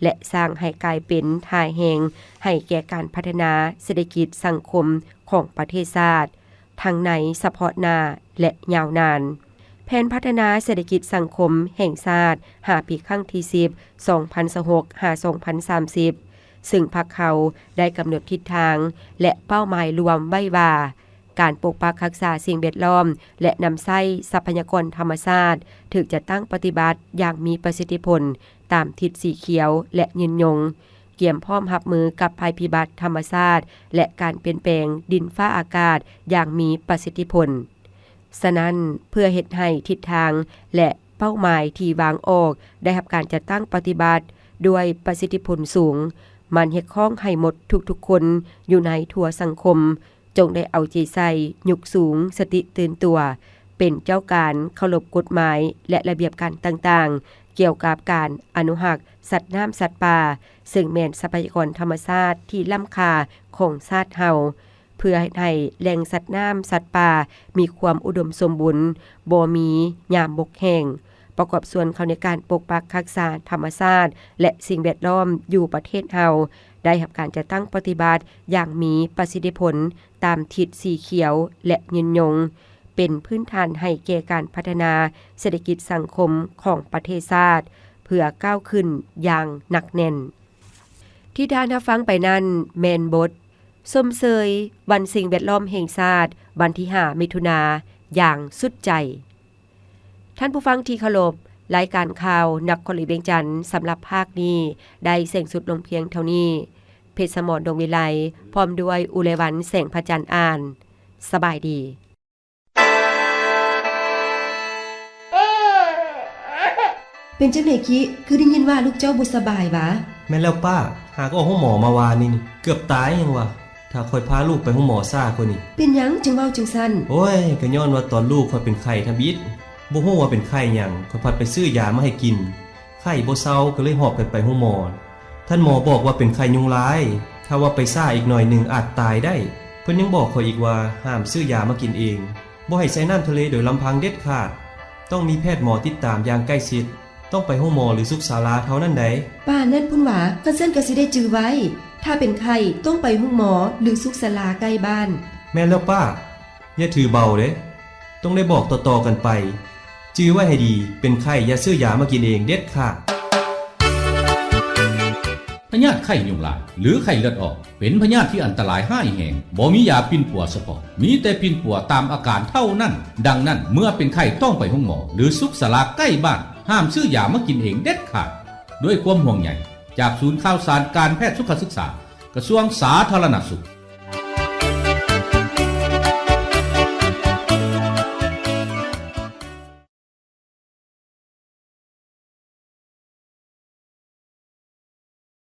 ແລະ ສ້າງໃຫ້ກາຍເປັນທ່າແຮງໃຫ້ແກ່ການພັດທະນາເສດຖະກິດສັງຄົມຂອງປະເທດຊາດ ທັງໃນສະເພາະໜ້າ ແລະ ຍາວນານ. ແຜນພັດທະນາເສດຖະກິດສັງຄົມແຫ່ງຊາດ ຫ້າ ປີ ຄັ້ງທີ ສິບ ສອງພັນຊາວຫົກ ຫາ ສອງພັນສາມສິບ ເຊິ່ງພັກເຮົາໄດ້ກຳນົດທິດທາງ ແລະ ເປົ້າໝາຍລວມໄວ້ວ່າ ການປົກປັກຮັກສາສິ່ງແວດລ້ອມ ແລະ ນຳໃຊ້ຊັບພະຍາກອນທຳມະຊາດ ຖືກຈັດຕັ້ງປະຕິບັດຢ່າງມີປະສິດທິຜົນຕາມທິດສີຂຽວ ແລະ ຍືນຍົງ, ກຽມພ້ອມຮັບມືກັບໄພພິບັດທຳມະຊາດ ແລະ ການປ່ຽນແປງດິນຟ້າອາກາດຢ່າງມີປະສິດທິຜົນ. ສະນັ້ນ, ເພື່ອເຮັດໃຫ້ທິດທາງ ແລະ ເປົ້າໝາຍທີ່ວາງອອກໄດ້ຮັບການຈັດຕັ້ງປະຕິບັດດ້ວຍປະສິດທິຜົນສູງ, ມັນຮຽກຮ້ອງໃຫ້ໝົດທຸກໆຄົນຢູ່ໃນທົ່ວສັງຄົມ ຈົ່ງໄດ້ເອົາໃຈໃສ່, ຍົກສູງສະຕິຕື່ນຕົວ, ເປັນເຈົ້າການເຄົາລົບກົດໝາຍ ແລະ ລະບຽບການຕ່າງໆ ກ່ຽວກັບການອະນຸຮັກສັດນ້ຳສັດປ່າ, ເຊິ່ງແມ່ນຊັບພະຍາກອນທຳມະຊາດທີ່ລ້ຳຄ່າຂອງຊາດເຮົາ, ເພື່ອເຮັດໃຫ້ແຫຼ່ງສັດນ້ຳສັດປ່າມີຄວາມອຸດົມສົມບູນ, ບໍ່ມີຍາມບົກແຫ້ງ. ປະກອບສ່ວນເຂົ້າໃນການປົກປັກຮັກສາທຳມະຊາດ ແລະ ສິ່ງແວດລ້ອມຢູ່ປະເທດເຮົາ ໄດ້ຮັບການຈັດຕັ້ງປະຕິບັດຢ່າງມີປະສິດທິຜົນຕາມທິດສີຂຽວ ແລະ ຍືນຍົງ, ເປັນພື້ນຖານໃຫ້ແກ່ການພັດທະນາເສດຖະກິດສັງຄົມຂອງປະເທດຊາດ ເພື່ອກ້າວຂຶ້ນຢ່າງໜັກແໜ້ນ. ທີ່ທ່ານຮັບຟັງໄປນັ້ນແມ່ນບົດຊົມເຊີຍວັນສິ່ງແວດລ້ອມແຫ່ງຊາດ ວັນທີຫ້າ ມິຖຸນາ ຢ່າງສຸດໃຈ. ທ່ານຜູ້ຟັງທີ່ເຄົາລົບ, ລາຍການຂ່າວນະຄອນຫຼວງວຽງຈັນສຳລັບພາກນີ້ໄດ້ສິ້ນສຸດລົງພຽງເທົ່ານີ້. ເພັດສະໝອນ ດວງວິໄລ ພ້ອມດ້ວຍ ອຸໄລວັນ ແສງພະຈັນ ອ່ານ. ສະບາຍດີ. ເປັນຈັ່ງໃດຄິ? ຄືໄດ້ຍິນວ່າລູກເຈົ້າບໍ່ສະບາຍຫວາ? ແມ່ນແລ້ວປ້າ, ຫາກອອກໂຮງໝໍມາວານນີ້ ເກືອບຕາຍຍັງວ່າ. ຖ້າຂ້ອຍພາລູກໄປໂຮງໝໍຊ້າກວ່ານີ້. ເປັນຫຍັງຈຶ່ງເວົ້າຈັ່ງຊັ້ນ? ໂອ້ຍ, ກໍຍ້ອນວ່າຕອນລູກຂ້ອຍເປັນໄຂ້ທຳອິດ, ບໍ່ຮູ້ວ່າເປັນໄຂ້ຫຍັງ, ຂ້ອຍພັດໄປຊື້ຢາມາໃຫ້ກິນ. ໄຂ້ບໍ່ເຊົາ, ກໍເລີຍຫອບກັນໄປໂຮງໝໍ. ທ່ານໝໍບອກວ່າເປັນໄຂ້ຍຸງລາຍ, ຖ້າວ່າໄປຊ້າອີກໜ້ອຍໜຶ່ງອາດຕາຍໄດ້. ເພິ່ນຍັງບອກຂ້ອຍອີກວ່າ ຫ້າມຊື້ຢາມາກິນເອງ, ບໍ່ໃຫ້ໃສ່ນ້ຳທະເລໂດຍລຳພັງເດັດຂາດ, ຕ້ອງມີແພດໝໍຕິດຕາມຢ່າງໃກ້ຊິດ. ຕ້ອງໄປໂຮງໝໍ ຫຼື ສຸກສາລາເທົ່ານັ້ນໃດ໋. ປານນັ້ນພຸ້ນຫວາ? ຄັນຊັ້ນກໍຊິໄດ້ຈື່ໄວ້, ຖ້າເປັນໄຂ້ຕ້ອງໄປໂຮງໝໍ ຫຼື ສຸກສາລາໃກ້ບ້ານ. ແມ່ນແລ້ວປ້າ, ຢ່າຖືເບົາເດ້, ຕ້ອງໄດ້ບອກຕໍ່ໆກັນໄປ. ຈື່ໄວ້ໃຫ້ດີ, ເປັນໄຂ້ຢ່າຊື້ຢາມາກິນເອງເດັດຂາດ. ພະຍາດໄຂ້ຍຸງລາຍ ຫຼື ໄຂ້ເລືອດອອກ ເປັນພະຍາດທີ່ອັນຕະລາຍຮ້າຍແຮງ, ບໍ່ມີຢາປິ່ນປົວສະເພາະ, ມີແຕ່ປິ່ນປົວຕາມອາການເທົ່ານັ້ນ. ດັ່ງນັ້ນ, ເມື່ອເປັນໄຂ້ຕ້ອງໄປໂຮງໝໍ ຫຼື ສຸກສາລາໃກ້ບ້ານ, ຫ້າມຊື້ຢາມາກິນເອງເດັດຂາດ. ດ້ວຍຄວາມຫ່ວງໃຍຈາກສູນຂ່າວສານການແພດສຸຂະສຶກສາ, ກະຊວງສາທາລະນະສຸກ.